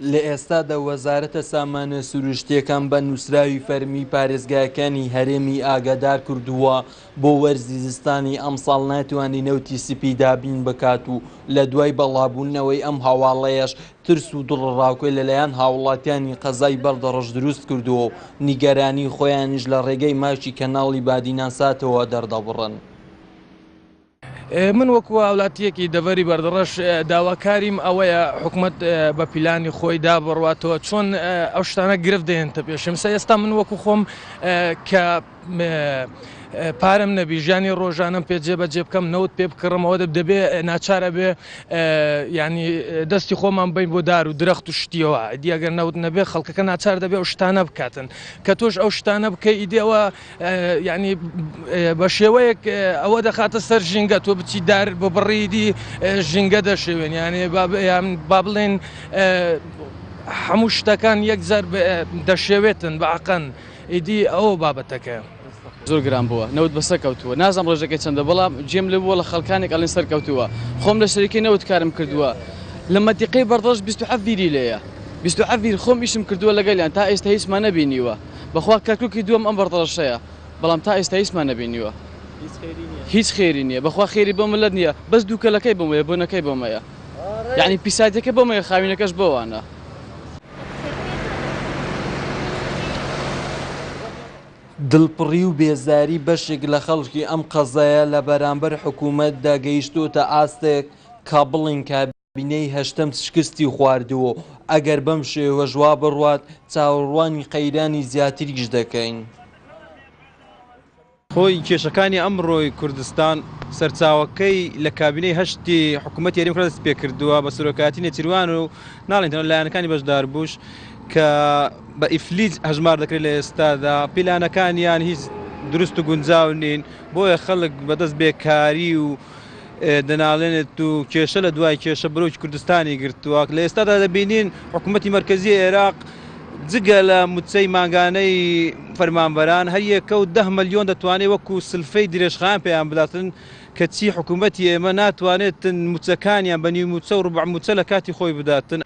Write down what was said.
لە ئێستادا وەزارەتە سامانە سروشتییەکان بە نووسراوی فەرمی پارێزگاکانی هەرێمی ئاگادار کردووە بۆ وەرزی زستانی ئەمساڵ ناتوانێت نەوتی سپی دابین بکات و لە دوای بەڵابوونەوەی ئەم هەواڵەیەش ترس و دڵەڕاوکێ لەلایەن هاوڵاتیانی قەزای بەردەڕەش دروست کردووە و نیگەرانی خۆیانیش لە ڕێگەی ماکی کەناڵی بادینانساتەوە دەردەبڕن. من وەکو هاولاتیەکی دەڤەری بەردەڕەش داواکاریم ئەوەیە حکومەت بە پیلانی خۆی دا بڕواتەوە چۆن ئەو شتانە گرفت دێنتە پێشم سە ئێستا من وەکو خۆم کە پارەم نەبی ژیانی ڕۆژانم پێ جێبەجێ بکەم نەوت پێ بکڕمەوە دەبێ ناچارە بێ ینی دەستی خۆمان بین بۆ دار و درەخت و شتیەوە ئیدی ئەگەر نەوت نەبێ خەڵکەکە ناچار دەبێ ئەو شتانە بکاتن کە تۆش ئەو شتانە بکەی ئیدەوە یانی بە شێوەیەک ئەوە دەخاتە سەر ژینگە تۆ بچی دار بە بڕیدی ژینگە دەشێوێن یانێ با بڵێن هەموو شتەکان یەکجار دەشێوێتن بە عقەن ئیدی ئەوە بابەتەکە. زۆر گران بووە نەوت بەسەر کەوتووە نازانم ڕێژەکەی چەندە بەڵام جێم لێ بووە لە خەڵکانێک ئەڵێن سەرکەوتووە خۆم لە شەریکەی نەوت کارم کردووە لە مەنتیقەی بەردەڕەش 27 بیری لێیە 27 بیر خۆم ئیشم کردووە لەگەلیان تا ئێستا هیچمان نەبینیوە بەخوا کەرکوکی دووەم ئەم بەڕدەڕەشەیە بەڵام تا ئێستا هیچمان نەبینیوە هیچ خێری نیە بەخوا خێری بۆ ملت نیە بەس دووکەلەکەی بۆمەیە بۆنەکەی بۆمەیە یعنی پیساتەکە بۆمەیە خاوینەکەش بۆوانە. دڵپڕی و بێزاری بەشێک لە خەڵکی ئەم قەزایە لە بەرامبەر حکوومەتدا گەیشتۆتە ئاستێک کە بڵێین کابینەی هەشتەم شکستی خواردووە و ئەگەر بەم شێوەش وا بڕوات چاوەڕوانی قەیرانی زیاتریش دەکەین. خۆی کێشەکانی ئەمڕۆی کوردستان سەرچاوەکەی لە کابینەی هەشتی حکوومەتی هەرێمی کوردستان دەست پێکردووە بە سەرۆکایەتی نێچیروان و ناڵێن تەنها لایەنەکانی بەشداربووش کە بە ئیفلیج هەژمار دەکرێت لە ئێستادا پیلانەکانیان هیچ دروست و گونجاو نین بۆیە خەڵک بەدەست بێکاری و دەناڵێنێت و کێشە لە دوای کێشە بەرۆکی کوردستانی گرتووە لە ئێستادا دەبینین حکوومەتی مەرکەزی عێراق جگە لە مووچەی مانگانەی فەرمانبەران هەر یەکە و 10 ملیۆن دەتوانێت وەکو سلفەی درێژخایەن پێیان بداتن کەچی حکوومەتی ئێمە ناتوانێتن مووچەکانیان بە نیو مووچە و ڕبع مووچە لە کاتی خۆی بداتن.